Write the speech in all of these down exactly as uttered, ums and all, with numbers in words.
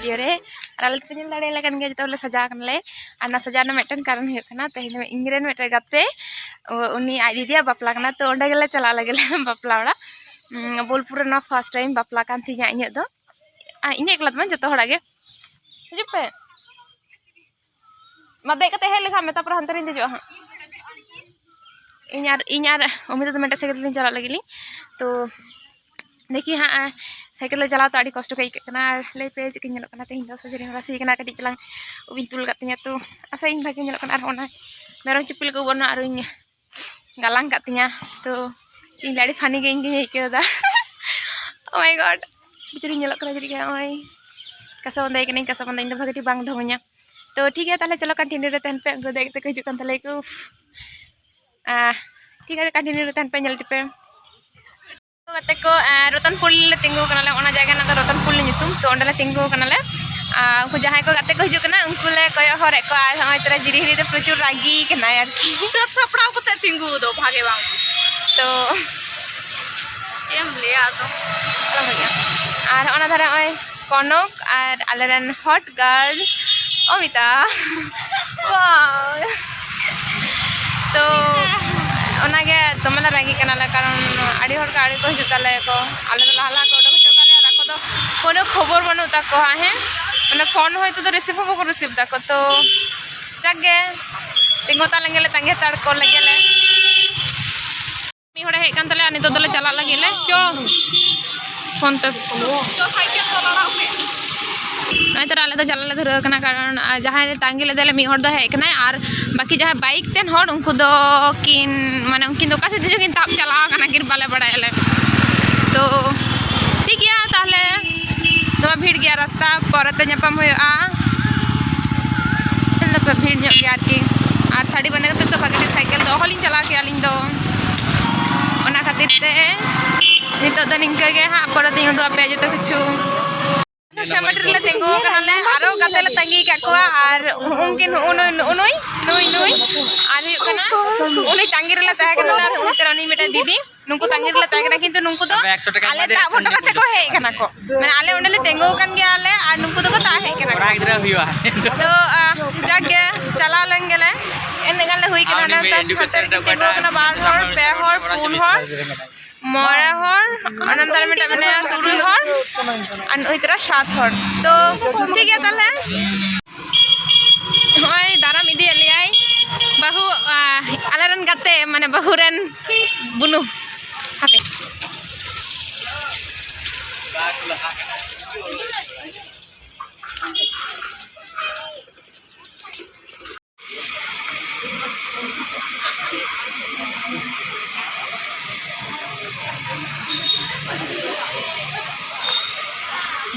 ᱤᱭᱟᱹᱨᱮ᱾ ᱟᱨ ᱟᱞᱮ ᱫᱚᱯᱮ ᱧᱮᱞ ᱫᱟᱲᱮᱭᱟᱞᱮ ᱠᱟᱱ ᱜᱮᱭᱟ, ᱡᱚᱛᱚ ᱦᱚᱲᱞᱮ ᱥᱟᱡᱟᱣ ᱠᱟᱱᱟᱞᱮ᱾ ᱟᱨ ᱚᱱᱟ ᱥᱟᱡᱟᱣ ᱨᱮᱱᱟᱜ ᱢᱤᱫᱴᱮᱱ ᱠᱟᱨᱚᱱ ᱦᱩᱭᱩᱜ ᱠᱟᱱᱟ, ᱛᱮᱦᱮᱧ ᱫᱚ ᱤᱧ ᱨᱮᱱ ᱢᱤᱫᱴᱮᱱ ᱜᱟᱛᱮ, ᱩᱱᱤ ᱟᱡ ᱫᱤᱫᱤᱭᱟᱜ ᱵᱟᱯᱞᱟ ᱠᱟᱱᱟ, ᱛᱚ ᱚᱸᱰᱮ ᱜᱮᱞᱮ ᱪᱟᱞᱟᱜ ᱞᱟᱹᱜᱤᱫ ᱞᱮ ᱵᱟᱯᱞᱟ ᱚᱲᱟᱜ᱾ ᱩᱸ, ᱵᱳᱞᱯᱩᱨ ᱨᱮ ᱱᱚᱣᱟ first time ᱵᱟᱯᱞᱟ ᱠᱟᱱ ᱛᱤᱧᱟ ᱤᱧᱟᱹᱜ ᱫᱚ᱾ ᱟᱨ ᱤᱧᱟᱹᱜ ᱮᱠᱞᱟ ᱫᱚ ᱵᱟᱝ, ᱡᱚᱛᱚ ᱦᱚᱲᱟᱜ ᱜᱮ᱾ ᱦᱤᱡᱩᱜ ᱯᱮ᱾ ᱢᱟ ᱫᱮᱡ ᱠᱟᱛᱮ ᱦᱮᱡ ᱞᱮᱠᱷᱟᱱ ᱢᱮ, ᱛᱟᱯᱚᱨ ᱦᱟᱱᱛᱮ ᱨᱤᱧ ᱫᱮᱡᱚᱜᱼᱟ ᱦᱟᱸᱜ᱾ ᱤᱧ ᱟᱨ, ᱤᱧ ᱟᱨ ᱚᱢᱤᱛᱟ ᱫᱚ ᱢᱤᱫᱴᱮᱱ ᱥᱟᱭᱠᱮᱞ ᱛᱮᱞᱤᱧ ᱪᱟᱞᱟᱜ ᱞᱟᱹᱜᱤᱫ ᱞᱤᱧ᱾ ᱛᱚ ᱫᱮᱠᱷᱤ ᱦᱟᱸᱜ, ᱥᱟᱭᱠᱮᱞ ᱛᱮ ᱪᱟᱞᱟᱣ ᱛᱚ ᱟᱹᱰᱤ ᱠᱚᱥᱴᱚ ᱜᱮ ᱟᱹᱭᱠᱟᱹᱜ ᱠᱟᱱᱟ᱾ ᱟᱨ ᱞᱟᱹᱭ ᱯᱮ ᱪᱮᱫ ᱠᱟ ᱧᱮᱞᱚᱜ ᱠᱟᱱᱟ ᱛᱮᱦᱮᱧ ᱫᱚ᱾ ᱥᱚᱡᱷᱮ ᱨᱮᱧ ᱨᱟᱥᱮ ᱠᱟᱱᱟ, ᱠᱟᱹᱴᱤᱡ ᱪᱟᱞᱟᱝ ᱩᱵ ᱤᱧ ᱛᱩᱞ ᱠᱟᱫ ᱛᱤᱧᱟᱹ, ᱛᱚ ᱟᱥᱟᱭᱟᱹᱧ ᱵᱷᱟᱜᱮ ᱧᱮᱞᱚᱜ ᱠᱟᱱᱟ᱾ ᱟᱨ ᱚᱱᱟ ᱢᱮᱨᱚᱢ ᱪᱤᱯᱤ ᱞᱮᱠᱟ ᱩᱵ ᱚᱱᱟ ᱟᱨᱚᱧ ᱜᱟᱞᱟᱝ ᱠᱟᱫ ᱛᱤᱧᱟᱹ, ᱛᱚ ᱪᱮᱫ ᱤᱧ ᱞᱟᱹᱭᱟ, ᱟᱹᱰᱤ funny ᱜᱮ ᱤᱧ ᱜᱤᱧ ᱟᱹᱭᱠᱟᱹᱣ ᱮᱫᱟ᱾ Oh my God, ᱵᱷᱤᱛᱨᱤᱧ ᱧᱮᱞᱚᱜ ᱠᱟᱱᱟ ᱪᱮᱫ ᱞᱮᱠᱟ᱾ ᱱᱚᱜᱼᱚᱭ ᱠᱟᱥᱟ ᱵᱟᱸᱫᱟ ᱠᱟᱹᱱᱟᱹᱧ, ᱠᱟᱥᱟ ᱵᱟᱸᱫᱟ ᱤᱧ ᱫᱚ ᱵᱷᱟᱜᱮ ᱴᱷᱤᱠ ᱵᱟᱝ ᱰᱷᱚᱝ ᱤᱧᱟ᱾ ᱛᱚ ᱴᱷᱤᱠ ᱜᱮᱭᱟ, ᱛᱟᱦᱞᱮ ᱪᱚᱞᱚ continue ᱨᱮ ᱛᱟᱦᱮᱱ ᱯᱮ, ᱩᱱᱠᱩ ᱫᱮᱡ ᱠᱟᱛᱮ ᱠᱚ ᱦᱤᱡᱩᱜ ᱠᱟᱱ ᱛᱟᱞᱮᱭᱟ ᱠᱚ᱾ ᱟᱦ, ᱴᱷᱤᱠ ᱟᱪᱷᱮ, continue ᱨᱮ ᱛᱟᱦᱮᱱ ᱯᱮ, ᱧᱮᱞ ᱦᱚᱪᱚ ᱯᱮ᱾ ᱜᱟᱛᱮ ᱠᱚ, ᱟᱦ, ᱨᱚᱛᱚᱱᱯᱩᱨ ᱞᱮ ᱛᱤᱸᱜᱩ ᱠᱟᱱᱟᱞᱮ, ᱚᱱᱟ ᱡᱟᱭᱜᱟ ᱨᱮᱱᱟᱜ ᱫᱚ ᱨᱚᱛᱚᱱᱯᱩᱨ ᱞᱮ ᱧᱩᱛᱩᱢ, ᱛᱚ ᱚᱸᱰᱮ ᱞᱮ ᱛᱤᱸᱜᱩ ᱠᱟᱱᱟᱞᱮ᱾ ᱟᱨ ᱩᱱᱠᱩ ᱡᱟᱦᱟᱸᱭ ᱠᱚ ᱜᱟᱛᱮ ᱠᱚ ᱦᱤᱡᱩᱜ ᱠᱟᱱᱟ, ᱩᱱᱠᱩ ᱞᱮ ᱠᱚᱭᱚᱜ ᱦᱚᱨᱮᱫ ᱠᱚᱣᱟ᱾ ᱟᱨ ᱦᱚᱸᱜᱼᱚᱭ ᱛᱚᱨᱟ ᱡᱤᱨᱤ ᱦᱤᱨᱤ ᱫᱚ ᱯᱨᱚᱪᱩᱨ ᱨᱟᱹᱜᱤ ᱠᱟᱱᱟᱭ ᱟᱨᱠᱤ᱾ ᱥᱟᱹᱛ ᱥᱟᱯᱲᱟᱣ ᱠᱟᱛᱮ ᱛᱤᱸᱜᱩ ᱫᱚ ᱵᱷᱟᱜᱮ ᱵᱟᱝ ᱵᱩᱡᱷᱟᱹᱜᱼᱟ᱾ ᱛᱚ ᱪᱮᱫ ᱮᱢ ᱞᱟᱹᱭᱟ ᱟᱫᱚ? ᱟᱨ ᱦᱚᱸᱜᱼᱚ ᱱᱟ ᱫᱷᱟᱨᱮ ᱱᱚᱜᱼᱚᱭ ᱠᱚᱱᱚᱠ ᱟᱨ ᱟᱞᱮᱨᱮᱱ hot girl ᱚᱢᱤᱛᱟ᱾ Wow! ᱛᱚ ᱚᱱᱟᱜᱮ ᱫᱚᱢᱮ ᱞᱮ ᱨᱟᱹᱜᱤᱜ ᱠᱟᱱᱟᱞᱮ, ᱠᱟᱨᱚᱱ ᱟᱹᱰᱤ ᱦᱚᱲ ᱠᱚ ᱟᱹᱰᱤ ᱠᱚ ᱦᱤᱡᱩᱜ ᱛᱟᱞᱮᱭᱟ ᱠᱚ, ᱟᱞᱮ ᱫᱚ ᱞᱟᱦᱟ ᱞᱟᱦᱟ ᱠᱚ ᱚᱰᱚᱠ ᱦᱚᱪᱚ ᱠᱟᱜ ᱞᱮᱭᱟ, ᱟᱨ ᱟᱠᱚ ᱫᱚ ᱠᱳᱱᱳ ᱠᱷᱚᱵᱚᱨ ᱵᱟᱹᱱᱩᱜ ᱛᱟᱠᱚᱣᱟ᱾ ᱦᱮᱸ, ᱢᱟᱱᱮ ᱯᱷᱳᱱ ᱦᱚᱭᱛᱳ ᱫᱚ receive ᱦᱚᱸ ᱵᱟᱠᱚ receive ᱫᱟᱠᱚ᱾ ᱛᱚ ᱡᱟᱠ ᱜᱮ, ᱛᱤᱸᱜᱩ ᱛᱟᱞᱮ ᱜᱮᱞᱮ, ᱛᱟᱸᱜᱤ ᱦᱟᱛᱟᱲ ᱠᱚ ᱞᱟᱹᱜᱤᱫ ᱞᱮ᱾ ᱢᱤᱫ ᱦᱚᱲᱮ ᱦᱮᱡ ᱠᱟᱱ ᱛᱟᱞᱮᱭᱟ, ᱱᱤᱛᱚᱜ ᱫᱚᱞᱮ ᱪᱟᱞᱟᱜ ᱞᱟᱹᱜᱤᱫ ᱞᱮ᱾ ᱪᱚ, ᱯᱷᱳᱱ ᱛᱮ᱾ ᱪᱚ, ᱥᱟᱭᱠᱮᱞ ᱫᱚ ᱞᱟᱲᱟᱣ ᱢᱮ᱾ ᱱᱚᱜᱼᱚᱭ ᱛᱚᱨᱟ ᱟᱞᱮ ᱫᱚ ᱪᱟᱞᱟᱜ ᱞᱮ ᱫᱷᱩᱨᱟᱹᱣ ᱠᱟᱱᱟ, ᱠᱟᱨᱚᱱ, ᱟᱨ, ᱡᱟᱦᱟᱸᱭ ᱞᱮ ᱛᱟᱺᱜᱤ ᱞᱮᱫᱮᱭᱟᱞᱮ, ᱢᱤᱫ ᱦᱚᱲ ᱫᱚ ᱦᱮᱡ ᱠᱟᱱᱟᱭ, ᱟᱨ ᱵᱟᱹᱠᱤ ᱡᱟᱦᱟᱸᱭ ᱵᱟᱭᱤᱠ ᱛᱮᱱ ᱦᱚᱲ, ᱩᱱᱠᱩ ᱫᱚ ᱠᱤᱱ, ᱢᱟᱱᱮ, ᱩᱱᱠᱤᱱ ᱫᱚ ᱚᱠᱟ ᱥᱮᱫ ᱛᱮᱪᱚ ᱠᱤᱱ ᱛᱟᱵ ᱪᱟᱞᱟᱣ ᱠᱟᱱᱟ ᱠᱤᱱ, ᱵᱟᱞᱮ ᱵᱟᱲᱟᱭᱟᱞᱮ᱾ ᱛᱚ, ᱴᱷᱤᱠ ᱜᱮᱭᱟ, ᱛᱟᱦᱞᱮ ᱫᱚᱢᱮ ᱵᱷᱤᱲ ᱜᱮᱭᱟ ᱨᱟᱥᱛᱟ, ᱯᱚᱨᱮᱛᱮ ᱧᱟᱯᱟᱢ ᱦᱩᱭᱩᱜᱼᱟ᱾ ᱛᱮᱦᱮᱧ ᱫᱚ ᱵᱷᱤᱲ ᱧᱚᱜ ᱜᱮᱭᱟ ᱟᱨᱠᱤ᱾ ᱟᱨ ᱥᱟᱹᱲᱤ ᱵᱟᱸᱫᱮ ᱠᱟᱛᱮ ᱫᱚ ᱵᱷᱟᱜᱮ ᱴᱷᱤᱠ ᱥᱟᱭᱠᱮᱞ ᱫᱚ ᱚᱦᱚᱞᱤᱧ ᱪᱟᱞᱟᱣ ᱠᱮᱭᱟ ᱟᱹᱞᱤᱧ ᱫᱚ᱾ ᱚᱱᱟ ᱠᱷᱟᱹᱛᱤᱨ ᱛᱮ ᱱᱤᱛᱚᱜ ᱫᱚ ᱱᱤᱝᱠᱟᱹ ᱜᱮ ᱦᱟᱸᱜ, ᱯᱚᱨᱮ ᱛᱮᱧ ᱩᱫᱩᱜ ᱟᱯᱮᱭᱟ ᱡᱚᱛᱚ ᱠᱤᱪᱷᱩ᱾ ᱥᱟᱢᱟᱴ ᱨᱮᱞᱮ ᱛᱤᱸᱜᱩ ᱟᱠᱟᱱᱟᱞᱮ, ᱟᱨᱚ ᱜᱟᱛᱮ ᱞᱮ ᱛᱟᱸᱜᱤ ᱟᱠᱟᱫ ᱠᱚᱣᱟ, ᱟᱨ ᱩᱱᱠᱤᱱ ᱱᱩᱜᱼᱩ ᱱᱩᱭ, ᱱᱩᱜᱼᱩ ᱱᱩᱭ, ᱱᱩᱭ, ᱱᱩᱭ, ᱟᱨ ᱦᱩᱭᱩᱜ ᱠᱟᱱᱟ ᱩᱱᱤ ᱛᱟᱸᱜᱤ ᱨᱮᱞᱮ ᱛᱟᱦᱮᱸ ᱠᱟᱱᱟᱞᱮ, ᱟᱨ ᱩᱱᱤ ᱛᱚᱨᱟ ᱩᱱᱤ ᱢᱤᱫᱴᱮᱱ ᱫᱤᱫᱤ, ᱱᱩᱠᱩ ᱛᱟᱸᱜᱤ ᱨᱮᱞᱮ ᱛᱟᱦᱮᱸ ᱠᱟᱱᱟ, ᱠᱤᱱᱛᱩ ᱱᱩᱠᱩ ᱫᱚ ᱟᱯᱮ ᱮᱠᱥᱚ ᱴᱟᱠᱟ ᱟᱞᱮ ᱮᱢᱟ ᱫᱮ, ᱛᱟᱵ ᱦᱚᱴᱚ ᱠᱟᱛᱮ ᱠᱚ ᱦᱮᱡ ᱠᱟᱱᱟ ᱠᱚ, ᱢᱟᱱᱮ ᱟᱞᱮ ᱚᱸᱰᱮ ᱞᱮ ᱛᱤᱸᱜᱩ ᱟᱠᱟᱱ ᱜᱮᱭᱟᱞᱮ ᱟᱨ ᱱᱩᱠᱩ ᱫᱚᱠᱚ ᱛᱟᱵ ᱦᱮᱡ ᱠᱟᱱᱟ ᱠᱚ᱾ ᱠᱚᱲᱟ ᱜᱤᱫᱽᱨᱟᱹ ᱦᱩᱭᱩᱜᱼᱟ᱾ ᱛᱚ, ᱟ, ᱡᱟᱠ ᱜᱮ ᱪᱟᱞᱟᱣ ᱞᱮᱱ ᱜᱮᱞᱮ, ᱮᱱᱮᱡ ᱜᱟᱱ ᱞᱮ ᱦᱩᱭ ᱠᱟᱱᱟ, ᱟᱨ ᱩᱱᱤ ᱚᱱᱟ ᱢᱤᱫ ᱛᱟᱵ education ᱦᱟᱱᱛᱮ ᱨᱮ ᱨᱮ ᱛᱤᱸᱜᱩ ᱚᱠᱚᱭᱴᱟᱜ ᱠᱟᱱᱟ, ᱵᱟᱨ ᱦᱚᱲ, ᱯᱮ ᱦᱚᱲ, ᱯᱩᱱ ᱦᱚᱲ᱾ ᱢᱚᱬᱮ ᱦᱚᱲ, ᱚᱱᱟ ᱛᱟᱞᱟ ᱢᱤᱫᱴᱟᱝ ᱢᱮᱱᱟᱭᱟ ᱛᱩᱨᱩᱭ ᱦᱚᱲ, ᱟᱨ ᱱᱩᱭ ᱛᱚᱨᱟ ᱥᱟᱛ ᱦᱚᱲ᱾ ᱛᱚ ᱴᱷᱤᱠ ᱜᱮᱭᱟ ᱛᱟᱦᱞᱮ, ᱱᱚᱜᱼᱚᱭ ᱫᱟᱨᱟᱢ ᱤᱫᱤᱭᱮᱫ ᱞᱮᱭᱟᱭ ᱵᱟᱹᱦᱩ, ᱟ, ᱟᱞᱮᱨᱮᱱ ᱜᱟᱛᱮ, ᱢᱟᱱᱮ ᱵᱟᱹᱦᱩ ᱨᱮᱱ ᱵᱩᱱᱩ᱾ ᱦᱟᱯᱮ᱾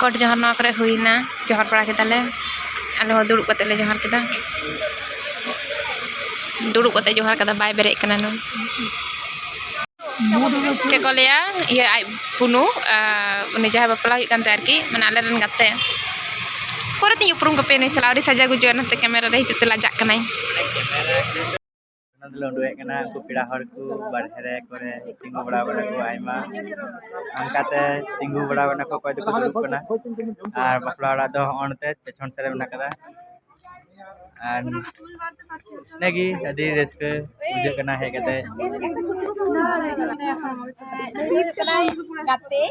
ᱜᱚᱰ ᱡᱚᱦᱟᱨ ᱱᱚᱣᱟ ᱠᱚᱨᱮ ᱦᱩᱭᱱᱟ, ᱡᱚᱦᱟᱨ ᱵᱟᱲᱟ ᱠᱮᱫᱟᱞᱮ, ᱟᱞᱮ ᱦᱚᱸ ᱫᱩᱲᱩᱵ ᱠᱟᱛᱮ ᱞᱮ ᱡᱚᱦᱟᱨ ᱠᱮᱫᱟ, ᱫᱩᱲᱩᱵ ᱠᱟᱛᱮ ᱡᱚᱦᱟᱨ ᱠᱮᱫᱟ, ᱵᱟᱭ ᱵᱮᱨᱮᱫ ᱠᱟᱱᱟ ᱱᱩᱭ᱾ ᱪᱮᱫ ᱠᱚ ᱞᱟᱹᱭᱟ, ᱤᱭᱟᱹ, ᱟᱡ ᱯᱩᱱᱩ, ᱟᱨ ᱩᱱᱤ ᱡᱟᱦᱟᱸᱭ ᱵᱟᱯᱞᱟ ᱦᱩᱭᱩᱜ ᱠᱟᱱ ᱛᱟᱭᱟ ᱟᱨᱠᱤ, ᱢᱟᱱᱮ ᱟᱞᱮᱨᱮᱱ ᱜᱟᱛᱮ᱾ ᱯᱚᱨᱮᱛᱤᱧ ᱩᱯᱨᱩᱢ ᱠᱟᱯᱮᱭᱟ ᱱᱩᱭ ᱥᱟᱞᱟᱜ, ᱟᱹᱰᱤ ᱥᱟᱡᱟ ᱜᱩᱡᱩᱜᱼᱟ, ᱱᱟᱛᱮ ᱠᱮᱢᱮᱨᱟ ᱨᱮ ᱦᱤᱡᱩᱜ ᱛᱮ ᱞᱟᱡᱟᱜ ᱠᱟᱱᱟᱭ᱾ ᱚᱱᱟ ᱫᱚᱞᱮ ᱩᱰᱩᱠ ᱦᱮᱡ ᱠᱟᱱᱟ, ᱩᱱᱠᱩ ᱯᱮᱲᱟ ᱦᱚᱲ ᱠᱚ ᱵᱟᱨᱦᱮ ᱨᱮ ᱠᱚᱨᱮ ᱛᱤᱸᱜᱩ ᱵᱟᱲᱟ ᱠᱟᱱᱟ ᱠᱚ ᱟᱭᱢᱟ, ᱚᱱᱠᱟᱛᱮ ᱛᱤᱸᱜᱩ ᱵᱟᱲᱟ ᱠᱟᱱᱟ ᱠᱚ, ᱚᱠᱚᱭ ᱫᱚᱠᱚ ᱫᱩᱲᱩᱵ ᱠᱟᱱᱟ᱾ ᱟᱨ ᱵᱟᱯᱞᱟ ᱚᱲᱟᱜ ᱫᱚ ᱦᱚᱸᱜᱼᱚ ᱱᱚᱛᱮ ᱯᱮᱪᱷᱚᱱ ᱥᱮᱫ ᱨᱮ ᱢᱮᱱᱟᱜ ᱠᱟᱫᱟ᱾ ᱟᱨ ᱤᱱᱟᱹᱜᱮ ᱟᱹᱰᱤ ᱨᱟᱹᱥᱠᱟᱹ ᱵᱩᱡᱷᱟᱹᱜ ᱠᱟᱱᱟ ᱦᱮᱡ ᱠᱟᱛᱮ᱾ ᱱᱩᱭ ᱦᱩᱭᱩᱜ ᱠᱟᱱᱟᱭ ᱜᱟᱛᱮ,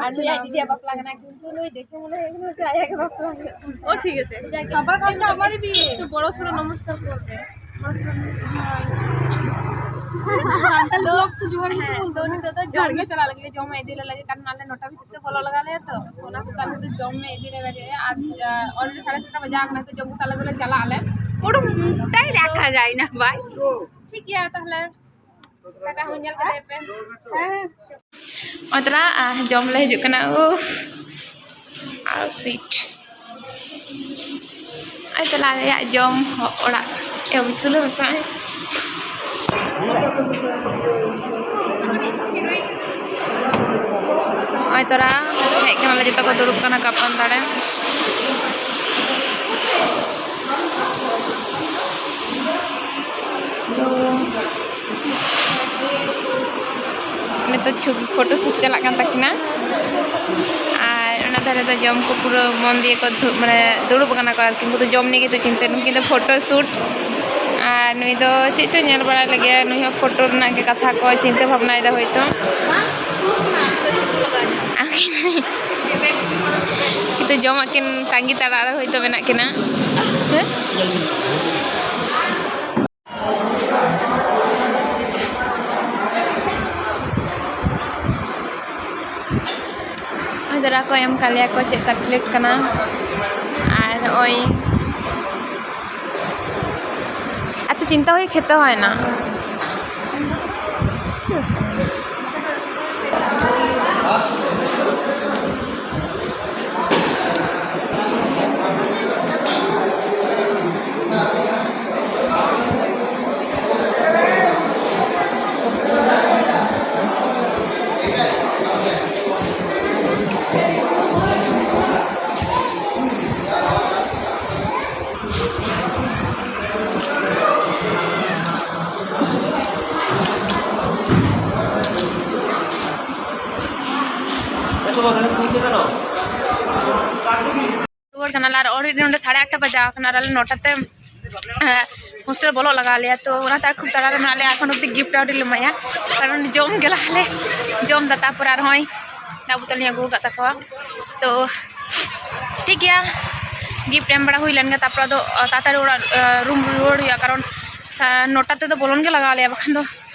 ᱟᱨ ᱱᱩᱭ ᱟᱡ ᱫᱤᱫᱤᱭᱟᱜ ᱵᱟᱯᱞᱟ ᱠᱟᱱᱟ, ᱠᱤᱱᱛᱩ ᱱᱩᱭ ᱫᱮᱠᱷᱮ ᱢᱚᱱᱮ ᱦᱩᱭᱩᱜ ᱠᱟᱱᱟ ᱡᱮ ᱟᱭᱟᱜ ᱜᱮ ᱵᱟᱯᱞᱟ ᱦᱩᱭᱩᱜ ᱠᱟᱱᱟ᱾ ᱳ, ᱴᱷᱤᱠ ᱟᱪᱷᱮ, ᱥᱟᱵᱟᱨ ᱠᱟᱪᱟ ᱟᱢᱟᱨ ᱦᱤ ᱵᱷᱤ ᱦᱮ, ᱮᱠᱴᱩ ᱵᱚᱲᱚ ᱥᱚᱲᱚ ᱱᱚᱢᱚᱥᱠᱟᱨ ᱠᱚᱨᱛᱮ᱾ ᱥᱟᱱᱛᱟᱲ ᱵᱞᱚᱜ ᱛᱚ ᱡᱚᱦᱟᱨ ᱜᱮ ᱛᱚ ᱵᱚᱞᱛᱮ ᱦᱮᱸ, ᱛᱚ ᱱᱤᱛᱚᱜ ᱫᱚ ᱡᱚᱢ ᱞᱮ ᱪᱟᱞᱟᱜ ᱞᱟᱹᱜᱤᱫ, ᱡᱚᱢ ᱤᱫᱤ ᱞᱮ ᱞᱟᱹᱜᱤᱫ, ᱠᱟᱨᱚᱱ ᱟᱞᱮ ᱱᱚᱴᱟ ᱵᱷᱤᱛᱤᱨ ᱛᱮ ᱵᱚᱞᱚ ᱞᱟᱜᱟᱣ ᱞᱮᱭᱟ ᱛᱚ, ᱚᱱᱟ ᱠᱚ ᱠᱟᱨᱚᱱ ᱛᱮ ᱡᱚᱢ ᱞᱮ ᱤᱫᱤ ᱞᱮ ᱞᱟᱹᱜᱤᱫ᱾ ᱟᱨ, ᱟᱨ already ᱥᱟᱲᱮ ᱥᱟᱛᱴᱟ ᱵᱟᱡᱟᱣ ᱠᱟᱱᱟ, ᱛᱚ ᱡᱚᱢ ᱠᱟᱛᱮ ᱟᱞᱮ ᱫᱚᱞᱮ ᱪᱟᱞᱟᱜ ᱟᱞᱮ᱾ ᱯᱩᱨᱟᱹ ᱢᱚᱴᱟᱭ ᱨᱟᱠᱷᱟ ᱡᱟᱭ ᱱᱟ ᱵᱷᱟᱭ᱾ ᱴᱷᱤᱠ ᱜᱮᱭᱟ ᱛᱟᱦᱞᱮ, ᱴᱟᱴᱟ ᱦᱚᱸ ᱧᱮᱞ ᱠᱟᱛᱮ ᱯᱮ᱾ ᱦᱮᱸ᱾ ᱚᱛᱨᱟ, ᱟ, ᱡᱚᱢ ᱞᱮ ᱦᱤᱡᱩᱜ ᱠᱟᱱᱟ᱾ ᱩᱯᱷ, ᱟᱨ ᱥᱤᱴ᱾ ᱟᱨ ᱛᱟᱦᱞᱮ ᱟᱞᱮᱭᱟᱜ ᱡᱚᱢ ᱚᱲᱟᱜ ᱮ ᱛᱩᱞᱟᱹ ᱢᱮᱥᱟ᱾ ᱛᱚᱨᱟ ᱦᱮᱡ ᱠᱟᱱᱟᱞᱮ, ᱡᱚᱛᱚ ᱠᱚ ᱫᱩᱲᱩᱵ ᱠᱟᱱᱟ ᱠᱟᱯᱟᱱ ᱫᱟᱲᱮ᱾ ᱱᱤᱛᱚᱜ ᱪᱷᱚᱵᱤ, ᱯᱷᱳᱴᱳ ᱥᱩᱴ ᱪᱟᱞᱟᱜ ᱠᱟᱱ ᱛᱟᱹᱠᱤᱱᱟ᱾ ᱟᱨ ᱚᱱᱟ ᱫᱷᱟᱨᱮ ᱫᱚ ᱡᱚᱢ ᱠᱚ ᱯᱩᱨᱟᱹ ᱢᱚᱱ ᱫᱤᱭᱮ ᱠᱚ ᱫᱷᱩ-, ᱢᱟᱱᱮ ᱫᱩᱲᱩᱵ ᱟᱠᱟᱱᱟ ᱠᱚ ᱟᱨᱠᱤ᱾ ᱩᱱᱠᱩ ᱫᱚ ᱡᱚᱢ ᱱᱤᱭᱮ ᱜᱮᱛᱚ ᱪᱤᱱᱛᱟᱹ, ᱱᱩᱠᱤᱱ ᱫᱚ ᱯᱷᱳᱴᱳ ᱥᱩᱴ᱾ ᱟᱨ ᱱᱩᱭ ᱫᱚ ᱪᱮᱫ ᱪᱚ ᱧᱮᱞ ᱵᱟᱲᱟᱭ ᱞᱟᱹᱜᱤᱫ, ᱱᱩᱭ ᱦᱚᱸ ᱯᱷᱳᱴᱳ ᱨᱮᱱᱟᱜ ᱜᱮ ᱠᱟᱛᱷᱟ ᱠᱚ ᱪᱤᱱᱛᱟᱹ ᱵᱷᱟᱵᱽᱱᱟᱭᱮᱫᱟ ᱦᱳᱭᱛᱳ᱾ ᱠᱤᱱᱛᱩ ᱡᱚᱢᱟᱜ ᱠᱤᱱ ᱛᱟᱺᱜᱤ ᱛᱟᱲᱟᱜ ᱨᱮ ᱦᱳᱭᱛᱳ ᱢᱮᱱᱟᱜ ᱠᱤᱱᱟ᱾ ᱦᱮᱸ? ᱱᱚᱜᱼᱚᱭ ᱫᱟᱫᱟ ᱠᱚ ᱮᱢ ᱠᱟᱜ ᱞᱮᱭᱟ ᱠᱚ ᱪᱮᱫ ᱠᱟᱴᱞᱮᱴ ᱠᱟᱱᱟ᱾ ᱟᱨ ᱱᱚᱜᱼᱚᱭ ᱮᱛᱚ ᱪᱤᱱᱛᱟ ᱦᱩᱭ ᱠᱷᱮᱛᱮ ᱦᱚᱭ ᱱᱟ᱾ ᱨᱩᱣᱟᱹᱲ ᱠᱟᱱᱟᱞᱮ ᱟᱨ already ᱱᱚᱰᱮ ᱥᱟᱲᱮ ᱟᱴᱴᱟ ᱵᱟᱡᱟᱣ ᱠᱟᱱᱟ ᱟᱨ ᱟᱞᱮ ᱱᱚᱴᱟ ᱛᱮ, ᱮᱸ, ᱦᱳᱥᱴᱮᱞ ᱵᱚᱞᱚᱜ ᱞᱟᱜᱟᱣ ᱞᱮᱭᱟ᱾ ᱛᱚ ᱚᱱᱟᱛᱮ ᱟᱨ ᱠᱷᱩᱵ ᱛᱟᱲᱟ ᱨᱮ ᱢᱮᱱᱟᱜ ᱞᱮᱭᱟ, ᱮᱠᱷᱚᱱ ᱚᱵᱫᱤ ᱜᱤᱯᱷᱴ ᱟᱹᱣᱨᱤ ᱞᱮ ᱮᱢᱟᱭᱟ, ᱠᱟᱨᱚᱱ ᱡᱚᱢ ᱜᱮ ᱞᱟᱦᱟ ᱞᱮ ᱡᱚᱢ ᱫᱟ, ᱛᱟᱨᱯᱚᱨ ᱟᱨᱦᱚᱸᱭ ᱫᱟᱜ ᱵᱳᱛᱚᱞ ᱞᱤᱧ ᱟᱹᱜᱩ ᱟᱠᱟᱫ ᱛᱟᱠᱚᱣᱟ᱾ ᱛᱚ ᱴᱷᱤᱠ ᱜᱮᱭᱟ, ᱜᱤᱯᱷᱴ ᱮᱢ ᱵᱟᱲᱟ ᱦᱩᱭ ᱞᱮᱱ ᱜᱮ, ᱛᱟᱨᱯᱚᱨ ᱟᱫᱚ ᱛᱟᱲᱟᱛᱟᱲᱤ ᱚᱲᱟᱜ, ᱨᱩᱢ ᱨᱩᱣᱟᱹᱲ ᱦᱩᱭᱩᱜᱼᱟ, ᱠᱟᱨᱚᱱ ᱥᱟ-, ᱱᱚᱴᱟ ᱛᱮᱫᱚ ᱵᱚᱞᱚᱱ ᱜᱮ ᱞᱟᱜᱟᱣ ᱞᱮᱭᱟ, ᱵᱟᱠᱷᱟᱱ ᱫᱚ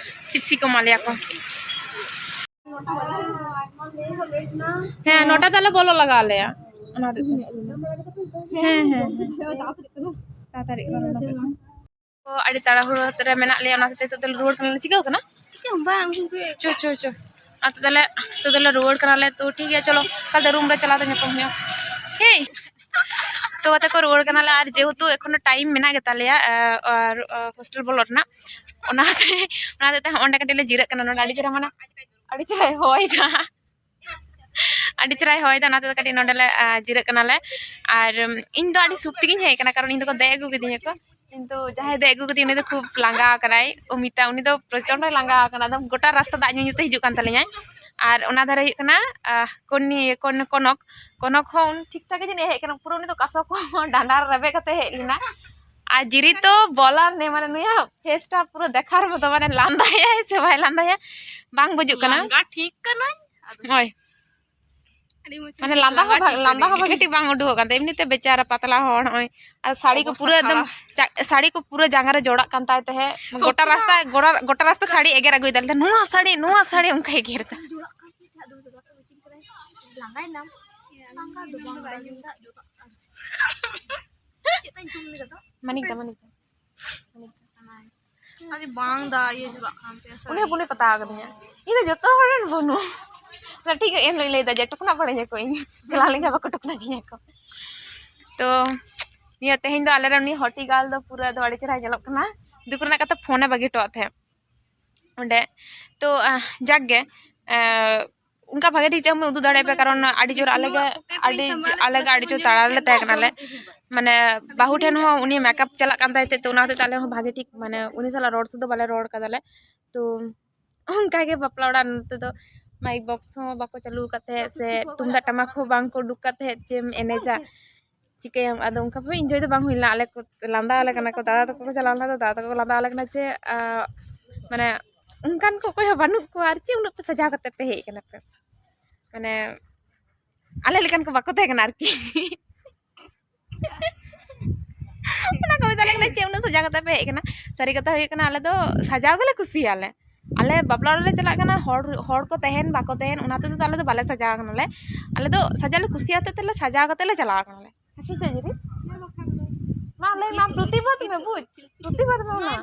ᱴᱤᱥᱤ ᱠᱚ ᱮᱢᱟ ᱞᱮᱭᱟ ᱠᱚ᱾ ᱦᱮᱸ, ᱱᱚᱴᱟ ᱛᱟᱞᱮ ᱵᱚᱞᱚ ᱞᱟᱜᱟᱣ ᱞᱮᱭᱟ᱾ ᱚᱱᱟ ᱦᱚᱛᱮᱡ ᱛᱮ᱾ ᱦᱮᱸ, ᱦᱮᱸ, ᱦᱮᱸ᱾ ᱛᱟᱲᱟᱛᱟᱲᱤ ᱠᱟᱱᱟ ᱚᱱᱟ ᱦᱚᱛᱮᱡ ᱛᱮ᱾ ᱛᱚ, ᱟᱹᱰᱤ ᱛᱟᱲᱟᱦᱩᱲᱟᱹ ᱨᱮ ᱢᱮᱱᱟᱜ ᱞᱮᱭᱟ, ᱚᱱᱟ ᱦᱚᱛᱮᱡ ᱛᱮ ᱱᱤᱛᱚᱜ ᱫᱚᱞᱮ ᱨᱩᱣᱟᱹᱲ ᱠᱟᱱᱟ᱾ ᱞᱮ ᱪᱤᱠᱟᱹᱣ ᱠᱟᱱᱟ? ᱪᱤᱠᱟᱹ ᱦᱚᱸ ᱵᱟᱝ, ᱩᱱᱠᱩ ᱜᱮ᱾ ᱪᱚ, ᱪᱚ, ᱪᱚ᱾ ᱟᱨ ᱛᱚ ᱛᱟᱦᱞᱮ, ᱛᱚ ᱛᱟᱦᱞᱮ ᱨᱩᱣᱟᱹᱲ ᱠᱟᱱᱟᱞᱮ᱾ ᱛᱚ, ᱴᱷᱤᱠ ᱜᱮᱭᱟ, ᱪᱚᱞᱚ, ᱠᱟᱞ ᱛᱮ ᱨᱩᱢ ᱨᱮ ᱪᱟᱞᱟᱣ ᱛᱮ ᱧᱟᱯᱟᱢ ᱦᱩᱭᱩᱜᱼᱟ᱾ ᱦᱮᱸ᱾ ᱛᱚ, ᱜᱟᱛᱮ ᱠᱚ, ᱨᱩᱣᱟᱹᱲ ᱠᱟᱱᱟᱞᱮ, ᱟᱨ ᱡᱮᱦᱮᱛᱩ ᱮᱠᱷᱚᱱᱳ ᱴᱟᱭᱤᱢ ᱢᱮᱱᱟᱜ ᱜᱮᱛᱟᱞᱮᱭᱟ, ᱟᱨ, ᱟᱨ, ᱦᱳᱥᱴᱮᱞ ᱵᱚᱞᱚᱜ ᱨᱮᱱᱟᱜ, ᱚᱱᱟ ᱦᱚᱛᱮ, ᱚᱱᱟ ᱦᱚᱛᱮᱡ ᱛᱮ ᱦᱚᱸᱜᱼᱚ ᱱᱚᱸᱰᱮ ᱠᱟᱹᱴᱤᱡ ᱞᱮ ᱡᱤᱨᱟᱹᱜ ᱠᱟᱱᱟ᱾ ᱱᱚᱸᱰᱮ ᱟᱹᱰᱤ ᱪᱮᱦᱨᱟ, ᱢᱟᱱᱮ, ᱟᱹᱰᱤ ᱪᱮᱦᱨᱟᱭ ᱦᱚᱭ ᱫᱟ᱾ ᱟᱹᱰᱤ ᱪᱮᱦᱨᱟᱭ ᱦᱚᱭ ᱫᱟ, ᱚᱱᱟᱛᱮ ᱠᱟᱹᱴᱤᱡ ᱱᱚᱰᱮ ᱞᱮ ᱡᱤᱨᱟᱹᱜ ᱠᱟᱱᱟᱞᱮ᱾ ᱟᱨ ᱤᱧ ᱫᱚ ᱟᱹᱰᱤ ᱥᱩᱠ ᱛᱮᱜᱤᱧ ᱦᱮᱡ ᱟᱠᱟᱱᱟ, ᱠᱟᱨᱚᱱ ᱤᱧ ᱫᱚᱠᱚ ᱫᱮᱡ ᱟᱹᱜᱩ ᱠᱤᱫᱤᱧᱟ ᱠᱚ᱾ ᱠᱤᱱᱛᱩ ᱡᱟᱦᱟᱸᱭ ᱫᱮᱡ ᱟᱹᱜᱩ ᱠᱟᱫᱮᱭᱟ, ᱩᱱᱤ ᱫᱚ ᱠᱷᱩᱵ ᱞᱟᱸᱜᱟ ᱟᱠᱟᱱᱟᱭ, ᱚᱢᱤᱛᱟ᱾ ᱩᱱᱤ ᱫᱚ ᱯᱨᱚᱪᱚᱱᱰᱚᱭ ᱞᱟᱸᱜᱟ ᱟᱠᱟᱱᱟ, ᱮᱠᱫᱚᱢ ᱜᱚᱴᱟ ᱨᱟᱥᱛᱟ ᱫᱟᱜ ᱧᱩ ᱧᱩ ᱛᱮ ᱦᱤᱡᱩᱜ ᱠᱟᱱ ᱛᱟᱞᱤᱧᱟᱭ᱾ ᱟᱨ ᱚᱱᱟ ᱫᱷᱟᱨᱮ ᱦᱩᱭᱩᱜ ᱠᱟᱱᱟ ᱠᱚᱱᱚᱠ᱾ ᱠᱚᱱᱚᱠ ᱦᱚᱸ ᱩᱱᱤ ᱴᱷᱤᱠ ᱴᱷᱟᱠ ᱜᱮ ᱡᱟᱹᱱᱤᱡ ᱦᱮᱡ ᱟᱠᱟᱱᱟ, ᱯᱩᱨᱟᱹ ᱩᱱᱤ ᱫᱚ ᱠᱟᱥᱚ ᱠᱚ ᱰᱟᱸᱰᱟ ᱨᱮ ᱨᱮᱵᱮᱫ ᱠᱟᱛᱮ ᱦᱮᱡ ᱞᱮᱱᱟ᱾ ᱟᱨ ᱡᱤᱨᱤ ᱛᱚ ᱵᱚᱞᱟᱨ ᱱᱮ, ᱢᱟᱱᱮ ᱱᱩᱭᱟᱜ ᱯᱷᱮᱥᱴᱟ ᱯᱩᱨᱟᱹ ᱫᱮᱠᱷᱟᱨ ᱢᱚᱛᱚ, ᱢᱟᱱᱮ ᱞᱟᱸᱫᱟᱭᱟᱭ ᱥᱮ ᱵᱟᱭ ᱞᱟᱸᱫᱟᱭᱟ, ᱵᱟᱝ ᱵᱩᱡᱩᱜ ᱠᱟᱱᱟ᱾ ᱞᱟᱸᱜᱟ ᱴᱷᱤᱠ ᱠᱟᱹᱱᱟᱹᱧ᱾ ᱦᱳᱭ᱾ ᱟᱹᱰᱤ ᱢᱚᱡᱽ ᱢᱟᱱᱮ ᱞᱟᱸᱫᱟ ᱦᱚᱸ ᱞᱟᱸᱜᱟ ᱵᱷᱟ-, ᱴᱷᱤᱠ ᱞᱟᱸᱫᱟ ᱦᱚᱸ ᱠᱟᱹᱱᱟᱹᱧ᱾ ᱵᱷᱟᱜᱮ ᱴᱷᱤᱠ ᱵᱟᱝ ᱩᱰᱩᱠᱚᱜ ᱠᱟᱱ ᱛᱟᱭᱟ, ᱮᱢᱱᱤ ᱛᱮ ᱵᱮᱪᱟᱨᱟ ᱯᱟᱛᱞᱟ ᱦᱚᱲ ᱱᱚᱜᱼᱚᱭ᱾ ᱟᱨ ᱥᱟᱹᱲᱤ ᱠᱚ ᱚᱵᱚᱥᱛᱟ ᱯᱩᱨᱟᱹ ᱮᱠᱫᱚᱢ ᱠᱷᱟᱨᱟᱯ᱾ ᱪᱟ-, ᱥᱟᱹᱲᱤ ᱠᱚ ᱯᱩᱨᱟᱹ ᱡᱟᱸᱜᱟ ᱨᱮ ᱡᱚᱲᱟᱜ ᱠᱟᱱ ᱛᱟᱭ ᱛᱟᱦᱮᱸᱫ, ᱥᱚᱪᱪᱷᱚ᱾ ᱜᱚᱴᱟ ᱨᱟᱥᱛᱟ, ᱜᱚᱲᱟ-, ᱜᱚᱴᱟ ᱨᱟᱥᱛᱟ ᱥᱟᱹᱲᱤ ᱮᱜᱮᱨ ᱟᱹᱜᱩᱭ ᱫᱟᱞᱮ, "ᱱᱚᱣᱟ ᱥᱟᱹᱲᱤ, ᱱᱚᱣᱟ ᱥᱟᱹᱲᱤ", ᱚᱱᱠᱟ ᱮᱜᱮᱨ ᱫᱟ᱾ ᱞᱟᱸᱜᱟᱭᱱᱟᱢ? ᱞᱟᱸᱜᱟ ᱫᱚ ᱵᱟᱝ, ᱫᱟᱜ ᱡᱚᱨᱚᱜ ᱠᱟᱱ᱾ ᱪᱮᱫ ᱛᱟᱭ ᱧᱩᱛᱩᱢ ᱞᱟᱹᱭ ᱠᱮᱫᱟ? ᱢᱟᱱᱤᱠ ᱫᱟ, ᱢᱟᱱᱤᱠ ᱫᱟ᱾ ᱟᱨᱮ ᱵᱟᱝ ᱫᱟ, ᱤᱭᱟᱹ ᱡᱚᱨᱟᱜ ᱠᱟᱱ ᱛᱟᱭᱟ ᱩᱱᱤ ᱦᱚᱸ ᱥᱟᱹᱲᱤ᱾ ᱵᱩᱱᱤ ᱯᱟᱛᱟᱣ ᱠᱟᱫᱤᱧᱟ᱾ ᱤᱧ ᱫᱚ ᱡᱚᱛᱚ ᱦᱚᱲ ᱨᱮᱱ ᱵᱩᱱᱩ᱾ ᱴᱷᱤᱠ ᱜᱮ, ᱮᱱᱦᱤᱞᱳᱜ ᱤᱧ ᱞᱟᱹᱭᱫᱟ ᱡᱮ ᱴᱚᱠᱱᱟ ᱯᱟᱲᱟᱧᱟ ᱠᱚ, ᱤᱧ ᱪᱟᱞᱟᱣ ᱞᱮᱱᱠᱷᱟᱱ ᱵᱟᱠᱚ ᱴᱚᱠᱱᱟ ᱠᱤᱧᱟ ᱠᱚ᱾ ᱛᱚ ᱱᱤᱭᱟᱹ ᱛᱮᱦᱮᱧ ᱫᱚ ᱟᱞᱮ ᱨᱮᱱ ᱩᱱᱤ ᱦᱚᱴᱤ ᱜᱟᱞ ᱫᱚ ᱯᱩᱨᱟᱹ ᱫᱚ ᱟᱹᱰᱤ ᱪᱮᱦᱨᱟ ᱧᱮᱞᱚᱜ ᱠᱟᱱᱟ᱾ ᱫᱩᱠ ᱨᱮᱱᱟᱜ ᱠᱟᱛᱷᱟ, ᱯᱷᱳᱱᱮ ᱵᱟᱹᱜᱤ ᱦᱚᱴᱚᱣᱟᱜ ᱛᱟᱦᱮᱸᱫ ᱚᱸᱰᱮ᱾ ᱛᱚ ᱟᱦ, ᱡᱟᱠ ᱜᱮ, ᱟᱦ, ᱚᱱᱠᱟ ᱵᱷᱟᱜᱮ ᱴᱷᱤᱠ ᱪᱮᱫ ᱦᱚᱸ ᱩᱫᱩᱜ ᱫᱟᱲᱮᱭᱟᱜ ᱯᱮ, ᱠᱟᱨᱚᱱ ᱟᱹᱰᱤ ᱡᱳᱨ ᱟᱞᱮ ᱜᱮ, ᱟᱹᱰᱤ ᱟᱞᱮ ᱜᱮ ᱟᱹᱰᱤ ᱡᱳᱨ ᱛᱟᱲᱟ ᱨᱮᱞᱮ ᱛᱟᱦᱮᱸ ᱠᱟᱱᱟᱞᱮ᱾ ᱢᱟᱱᱮ ᱵᱟᱹᱦᱩ ᱴᱷᱮᱱ ᱦᱚᱸ ᱩᱱᱤ ᱢᱮᱠᱟᱯ ᱪᱟᱞᱟᱜ ᱠᱟᱱ ᱛᱟᱭ ᱛᱮ, ᱛᱚ ᱚᱱᱟ ᱦᱚᱛᱮᱡ ᱛᱮ ᱟᱞᱮ ᱦᱚᱸ ᱵᱷᱟᱜᱮ ᱴᱷᱤᱠ, ᱢᱟᱱᱮ ᱩᱱᱤ ᱥᱟᱞᱟᱜ ᱨᱚᱲ ᱥᱩᱫᱷᱟᱹ ᱵᱟᱞᱮ ᱨᱚᱲ ᱠᱟᱫᱟᱞᱮ᱾ ᱛᱚ ᱚᱱᱠᱟ ᱜᱮ ᱵᱟᱯᱞᱟ ᱚᱲᱟᱜ ᱱᱚᱛᱮ ᱫᱚ ᱢᱟᱭᱤᱠ ᱵᱚᱠᱥ ᱦᱚᱸ ᱵᱟᱠᱚ ᱪᱟᱹᱞᱩ ᱟᱠᱟᱫ ᱛᱟᱦᱮᱸᱫ, ᱥᱮ ᱛᱩᱢᱫᱟᱜ ᱴᱟᱢᱟᱠ ᱦᱚᱸ ᱵᱟᱝ ᱠᱚ ᱩᱰᱩᱠ ᱠᱟᱫ ᱛᱟᱦᱮᱸᱫ, ᱪᱮᱫ ᱮᱢ ᱮᱱᱮᱡᱟ, ᱪᱤᱠᱟᱹᱭᱟᱢ? ᱟᱫᱚ ᱚᱱᱠᱟ ᱵᱷᱟᱵᱮ ᱤᱱᱡᱚᱭ ᱫᱚ ᱵᱟᱝ ᱦᱩᱭ ᱞᱮᱱᱟ᱾ ᱟᱞᱮ ᱠᱚ ᱞᱟᱸᱫᱟ ᱟᱞᱮ ᱠᱟᱱᱟ ᱠᱚ, ᱫᱟᱫᱟ ᱛᱟᱠᱚ ᱠᱚ ᱪᱟᱞᱟᱣ ᱞᱮᱱᱟ, ᱛᱚ ᱫᱟᱫᱟ ᱛᱟᱠᱚ ᱠᱚ ᱞᱟᱸᱫᱟ ᱟᱞᱮ ᱠᱟᱱᱟ ᱡᱮ, ᱟᱸ, ᱚᱱᱠᱟᱱ ᱠᱚ ᱚᱠᱚᱭ ᱦᱚᱸ ᱵᱟᱹᱱᱩᱜ ᱠᱚᱣᱟ, ᱟᱨ ᱪᱮᱫ ᱩᱱᱟᱹᱜ ᱯᱮ ᱥᱟᱡᱟᱣ ᱠᱟᱛᱮ ᱯᱮ ᱦᱮᱡ ᱠᱟᱱᱟ ᱯᱮ? ᱢᱟᱱᱮ ᱟᱞᱮ ᱞᱮᱠᱟᱱ ᱠᱚ ᱵᱟᱠᱚ ᱛᱟᱦᱮᱸ ᱠᱟᱱᱟ ᱟᱨᱠᱤ᱾ ᱚᱱᱟ ᱠᱚ ᱢᱮᱛᱟ ᱞᱮ ᱠᱟᱱᱟ, "ᱪᱮᱫ ᱩᱱᱟᱹᱜ ᱥᱟᱡᱟᱣ ᱠᱟᱛᱮ ᱯᱮ ᱦᱮᱡ ᱠᱟᱱᱟ?" ᱥᱟᱹᱨᱤ ᱠᱟᱛᱷᱟ ᱦᱩᱭᱩᱜ ᱠᱟᱱᱟ, ᱟᱞᱮ ᱫᱚ ᱥᱟᱡᱟᱣ ᱜᱮᱞᱮ ᱠᱩᱥᱤᱭᱟᱜᱼᱟ ᱞᱮ᱾ ᱟᱞᱮ ᱵᱟᱯᱞᱟ ᱚᱲᱟᱜ ᱞᱮ ᱪᱟᱞᱟᱜ ᱠᱟᱱᱟ, ᱦᱚᱲ, ᱦᱚᱲ ᱠᱚ ᱛᱟᱦᱮᱱ ᱵᱟᱠᱚ ᱛᱟᱦᱮᱱ, ᱚᱱᱟ ᱛᱮᱫᱚ ᱟᱞᱮ ᱫᱚ ᱵᱟᱞᱮ ᱥᱟᱡᱟᱣ ᱠᱟᱱᱟ ᱞᱮ᱾ ᱟᱞᱮ ᱫᱚ ᱥᱟᱡᱟᱣ ᱞᱮ ᱠᱩᱥᱤᱭᱟᱜ ᱦᱚᱛᱮᱡ ᱛᱮᱞᱮ ᱥᱟᱡᱟᱣ ᱠᱟᱛᱮ ᱞᱮ ᱪᱟᱞᱟᱣ ᱠᱟᱱᱟ ᱞᱮ᱾ ᱦᱮᱸ ᱥᱮ ᱪᱮᱫ ᱡᱩᱨᱤ? ᱢᱟ ᱞᱟᱹᱭ ᱢᱟ, ᱯᱨᱚᱛᱤᱵᱟᱫ ᱢᱮ, ᱵᱩᱡᱽ, ᱯᱨᱚᱛᱤᱵᱟᱫ ᱢᱮ ᱚᱱᱟ᱾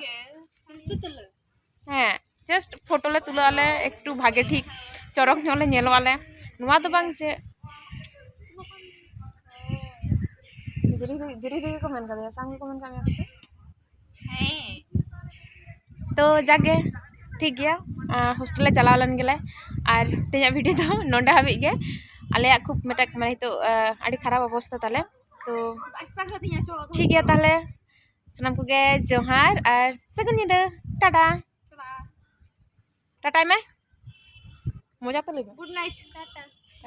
ᱦᱮᱸ, just ᱯᱷᱳᱴᱳ ᱞᱮ ᱛᱩᱞᱟᱹᱜ ᱟᱞᱮ, ᱮᱠᱴᱩ ᱵᱷᱟᱜᱮ ᱴᱷᱤᱠ ᱪᱚᱨᱚᱠ ᱧᱚᱜ ᱞᱮ ᱧᱮᱞᱚᱜ ᱟᱞᱮ, ᱱᱚᱣᱟ ᱫᱚ ᱵᱟᱝ ᱡᱮ ᱡᱩᱨᱤ ᱨᱮ-, ᱡᱩᱨᱤ ᱨᱮᱜᱮ ᱠᱚ ᱢᱮᱱ ᱠᱟᱫᱮᱭᱟ, ᱥᱟᱝ ᱜᱮᱠᱚ ᱢᱮᱱ ᱠᱟᱜ ᱢᱮᱭᱟ ᱥᱮ ᱪᱮᱫ? ᱦᱮᱸ᱾ ᱛᱚ ᱡᱟᱜᱮ ᱴᱷᱤᱠ ᱜᱮᱭᱟ, ᱟᱸ, ᱦᱳᱥᱴᱮᱞ ᱞᱮ ᱪᱟᱞᱟᱣ ᱞᱮᱱ ᱜᱮᱞᱮ, ᱟᱨ ᱛᱮᱦᱮᱧᱟᱜ ᱵᱷᱤᱰᱤᱭᱳ ᱫᱚ ᱱᱚᱸᱰᱮ ᱦᱟᱹᱵᱤᱡ ᱜᱮ᱾ ᱟᱞᱮᱭᱟᱜ ᱠᱷᱩᱵ ᱢᱤᱫᱴᱟᱝ ᱢᱟᱱᱮ ᱱᱤᱛᱚᱜ ᱟᱹᱰᱤ ᱠᱷᱟᱨᱟᱯ ᱚᱵᱚᱥᱛᱟ ᱛᱟᱞᱮ᱾ ᱛᱚ ᱴᱷᱤᱠ ᱜᱮᱭᱟ ᱛᱟᱦᱚᱞᱮ, ᱥᱟᱱᱟᱢ ᱠᱚᱜᱮ ᱡᱚᱦᱟᱨ ᱟᱨ ᱥᱟᱹᱜᱩᱱ ᱧᱤᱫᱟᱹ᱾ ᱴᱟᱴᱟ᱾ ᱴᱟᱴᱟᱭ ᱢᱮ, ᱢᱚᱡᱟ ᱛᱮ ᱞᱟᱹᱭ ᱢᱮ᱾ Good night. Tata.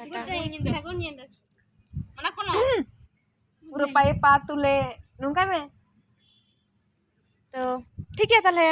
Good night. ᱥᱟᱹᱜᱩᱱ ᱧᱤᱫᱟᱹ. ᱯᱩᱨᱟᱹ ᱯᱟᱭᱮ ᱯᱟ ᱛᱩᱞᱮ ᱱᱚᱝᱠᱟᱭ ᱢᱮ᱾ ᱛᱚ ᱴᱷᱤᱠ ᱜᱮᱭᱟ ᱛᱟᱦᱚᱞᱮ᱾